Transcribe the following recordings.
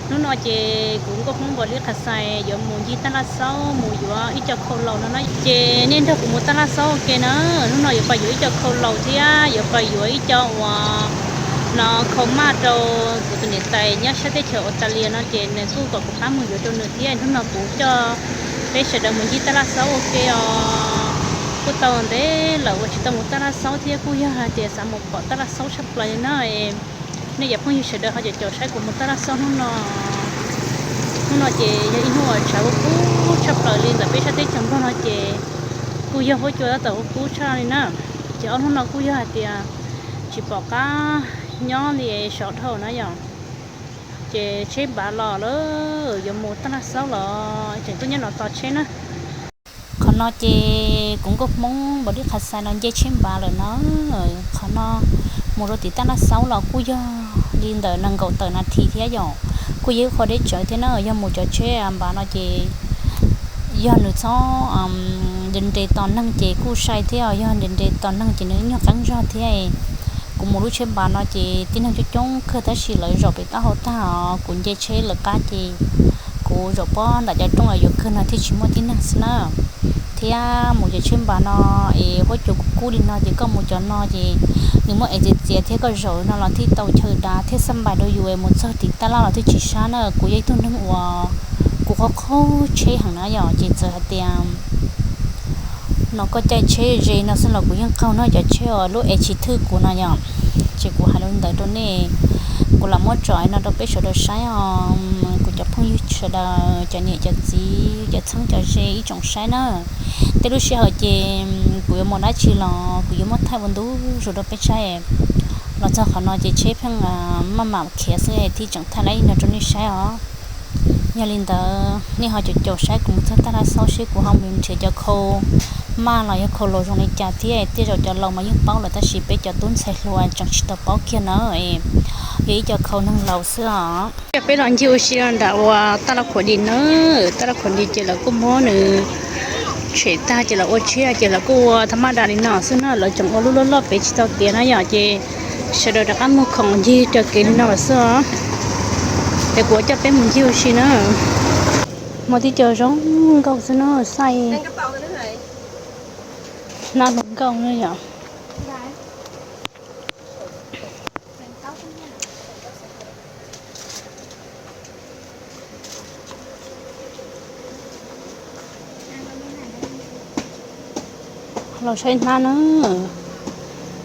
Hnub no ces kuv Nkauj Hmoob Npaum Lis Qhas Xais yuav mus ncig taj laj xaub mus yuav ib co khau laus no na. Ces nej nrog kuv mus taj laj xaub ua ke na. Hnub no yuav pais yuav ib co khau laus thiab yuav pais yuav ib co uas no khau maj rau kuv tus niam tais nyob sab teb chaws Australia no ces nws kuj kom kuv pab mus yuav rau nws thiab. Hnub no kuv coj peb sawv daws mus ncig taj laj xaub ua ke os. Kuj tau ntev lawm uas tsis tau mus taj laj xaub thiab kuj yog hais tias xav mus pom taj laj xaub tshaj plaws li na. Nej cov phooj ywg sawv daws ho caum caum saib kuv mus taj laj xaub hnub no. Hnub no ces yog ib hnub uas tshav kub kub tshaj plaws li ntawm peb sab teb chaws Nplog no ces kuj yog huab cua tab tom kub kub tshaj li na. Ces ob hnub no kuj yog hais tias tsis pom qab nyob li sov dhau na yom. Ces tsheb npav los lawm, yuav mus taj laj xaub los tseem tuaj nyob no tos tsheb na. Qhov no ces kuv Nkauj Hmoob Npaum Lis Qhas Xais no nce tsheb npav lawm no. Qhov no mus rau tim taj laj xaub los kuj yog li ntawm nees nkaum tawm nas this thiab yom. Kuj yog ib qho deb tsawv thiab na, yog mus cov tsheb npav no ces yog nws txhob nres nres tos neeg ces kuj sai thiab, yog nres nres tos neeg ces nws nyuag qeeb zog thiab. Kuv mus lub tsheb npav no ces tib neeg coob coob kawg tab sis lawv zaum pem taub hau tag os, kuv nce tsheb lawv qab ces kuv zaum pob nram cov rooj uas yuav kawg no thiaj tsis muaj tib neeg xwb na. Thiab mus cov tsheb npav no es huab cua kub kub li no ces koj mus cov no ces nws muaj ev txias txias thiab koj zaum no los thiaj tau chaw dav thiab xab npais rau yus es mus txog tim taj laj los thiaj tsis sab na. Kuv yog ib tug neeg uas kuv qaug qaug tsheb heev na yom, ces txawm hais tias no koj caij tsheb ze no xwb los kuv yeej qaug na, cov tsheb uas lub ev tsis thwj kuv no yom. Ces kuv hais li ntawd rau nej, kuv lam muab tso no rau peb sawv daws saib os, kuv cov phooj ywg sawv daws, cov niam cov txiv, cov txheeb cov ze ib tsoom saib na. Tej lub sij hawm ces kuv yuav mus dab tsi los kuv yuav muab thaij ua ntu zus rau peb saib. Los txog qhov no ces tsheb pheej maj mam khiav xwb thiaj tseem thaij li no rau nej saib os. Yog li ntawd nej ho caum caum saib kuv mus txog taj laj xaub seb kuv ho mus nrhiav cov khau maj los yog khau laus zoo li cas thiab. Tej zaum cov laus mas yeej paub lawm tab sis peb cov tub ntxhais hluas tseem tsis tau paub kiag na. Yog ib co khau neeg laus xwb os. Coj peb los ncig ua si nram uas taj laj khuam dis na. Taj laj khuam dis ces lawv kuj muab nws tshem tag ces lawv ua tshiab ces lawv kuj ua tha maj das li no xwb na, lawv tseem ua lub loj loj pem tsis tau tiav na yom. Ces sawv daws rov qab muag khoom ncig raws kev li no lawm xwb os. Ces kuv coj peb mus ncig ua si na. Muaj tib co zoo nkauj xwb na, xaij hnab zoo nkauj na yom. Los saib hnab na,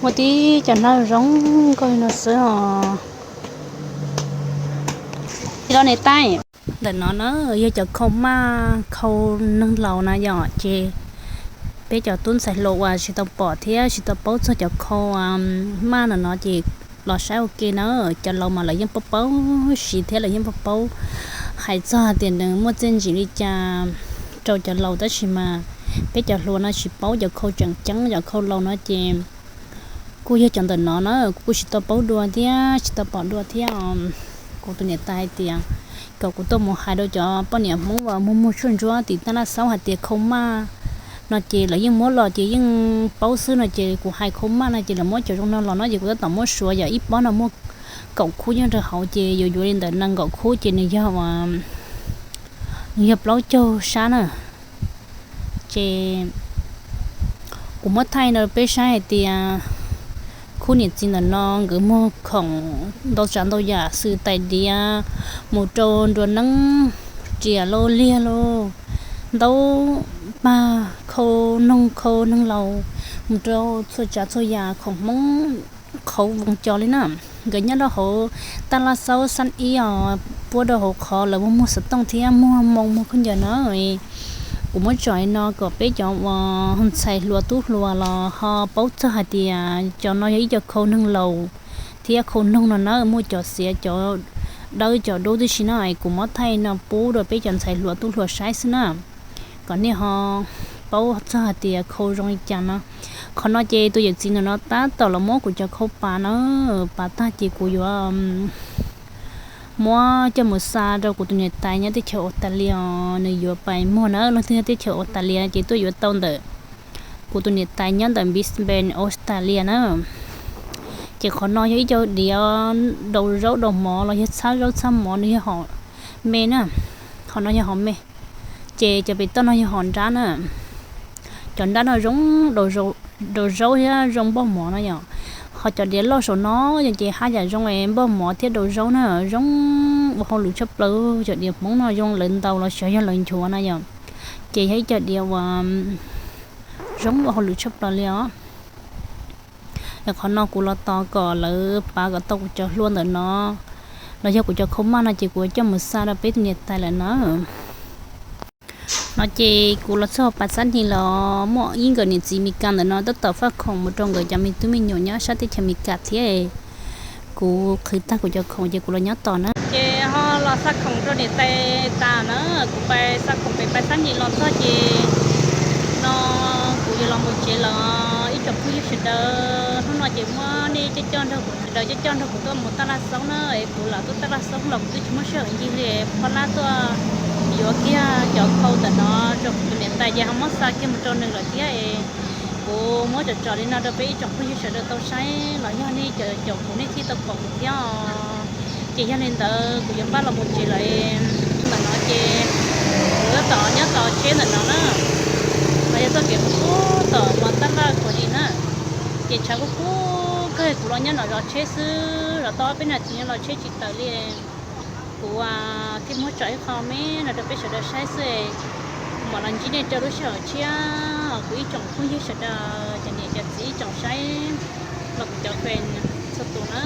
muaj tib co hnab zoo nkauj li no xwb os. Ib lo ne taij. Ntawm no na yog cov khau maj khau neeg laus na yom, ces peb cov tub ntxhais hluas uas tsis tau pom thiab tsis tau paub txog cov khau maj ntawm no ces los saib ua ke na. Cov laus mas lawv yeej paub paub siv thiab lawv yeej paub paub hais txog hais tias nws muaj txiaj ntsig li cas rau cov laus tab sis mas peb cov hluas no tsis paub cov khau tseem ceeb, cov khau laus no ces kuj yog cov ntawm no na, kuv kuj tsis tau paub dua thiab tsis tau pom dua thiab. Kuv tus niam tais hais tias kom kuv tuaj mus hais rau cov poj niam Hmoob uas muag muag tshuaj ntsuab tim taj laj xaub hais tias khau maj no ces lawv yeej muab los ces yeej paub xwb no ces kuv hais khau maj no ces lawv muab cov zoo no los no ces kuv tab tom muab suav yom, ib pob no muaj kaum khub nyob rau hauv ces yuav yuav li ntawm nees nkaum khub ces nws yog, nws yog plaub caug sab na. Ces kuv muab thaij no peb saib hais tias khub niam txiv ntawm no nkawd muag khoom ntau tsav ntau yam xws tais diav mus rau nruas neeb, riam lauj, liag lauj, ntaub pag, khau noog khau neeg laus, mus rau txhua tsav txhua yam khoom Hmoob qhauv voos cos li na. Nkawd nyob rau hauv taj laj xaub xab ib os, puab rau hauv qhov lawv muag muag xov tooj thiab muag moo muag khaub ncaws na. Kuv muab tso li no kom peb cov uas ntxhais hluas tub hluas los ho paub txog hais tias cov no yog ib co khau neeg laus thiab khau noog no na, muaj cov xiav cov dawb cov dub tib si na. Kuv muab thaij no pub rau peb cov ntxhais hluas tub hluas saib xwb na, kom nej ho paub txog hais tias khau zoo li cas no. Qhov no ces tus yawm txiv ntawm no tab tom los muab kuv cov khau pav na, pav tag ces kuv yuav muab coj mus xa rau kuv tus niam tais nyob teb chaws Australia, nws yuav pais muag na. Leej twg nyob teb chaws Australia ces tuaj yuav tau ntawm kuv tus niam tais nyob ntawm Brisbane, Australia na. Ces qhov no yog ib co diav daus zaub daus mov los yog txhab zaub txhab mov, nws yog hom me na, hom no yog hom me, ces cov pem toj no yog hom nrab na. Cov nrab no zoo daus zaub thiab zoo npoj mov no yom. Ho cov diav loj saum no yog ces haj yam zoo npoj mov thiab daus zaub na, zoo ua hauj lwm tshaj plaws. Cov diav Hmoob no zoo lawv ntaus los sis yog lawv nchuav na yom, ces yog ib co diav uas zoo ua hauj lwm tshaj plaws li os. Qhov no kuv los tos kom lawv pav kom tau kuv cov hlua ntawm no, los yog kuv cov khau maj no ces kuv coj mus xa rau peb tus niam tais lawm na. No ces kuv los txog pas xab nis los muaj ib nkawm niam txiv Mes Kas ntawm no tab tom faj khoom mus rau nkawd cov me tub me nyuam nyob sab teb chaws Mes Kas thiab. Kuv qhwv tag kuv cov khoom ces kuv los nyob tos na. Ces ho los xa khoom rau niam tais tas na, kuv pais xa khoom pem pas xab nis los txog ces no kuv yuav los mus tsev lawm. Ib tsoom phooj ywg sawv daws, hnub no ces muab nej coj coj nrog kuv sawv daws coj coj nrog kuv tuaj mus taj laj xoob na, es kuv lam tuaj taj laj xoob los kuv twb tsis muaj sij hawm ncig li, phob lab tuaj yuav kiag cov khau ntawm no rau kuv tus niam tais ces ho muab xa kiag mus rau nws lawm thiab. Kuv muab tsom tsom li no rau peb ib tsoom phooj ywg sawv daws tau saib los yog nej cov caum kuv nej thiaj tau pom kuv thiab os. Ces yog li ntawd kuv yuav npaj los mus tsev lawm. Ntawm no ces kuv tab tom nyob tos tsheb ntawm no na, los yog txoj kev qub qub tom mos tab laj kuv li na. Ces tshav kub kub kawg kuv los nyob no zov tsheb xwb, zov tau ob peb nas this no los tsheb tsis tawm li. Kuv thiaj muab tso ib qho me no rau peb sawv daws saib xwb. Mam los ntsib nej rau lub sij hawm tshiab, kuv ib tsoom phooj ywg sawv daws, cov niam cov txiv ib tsoom saib los kuv cov fans txhua tus na.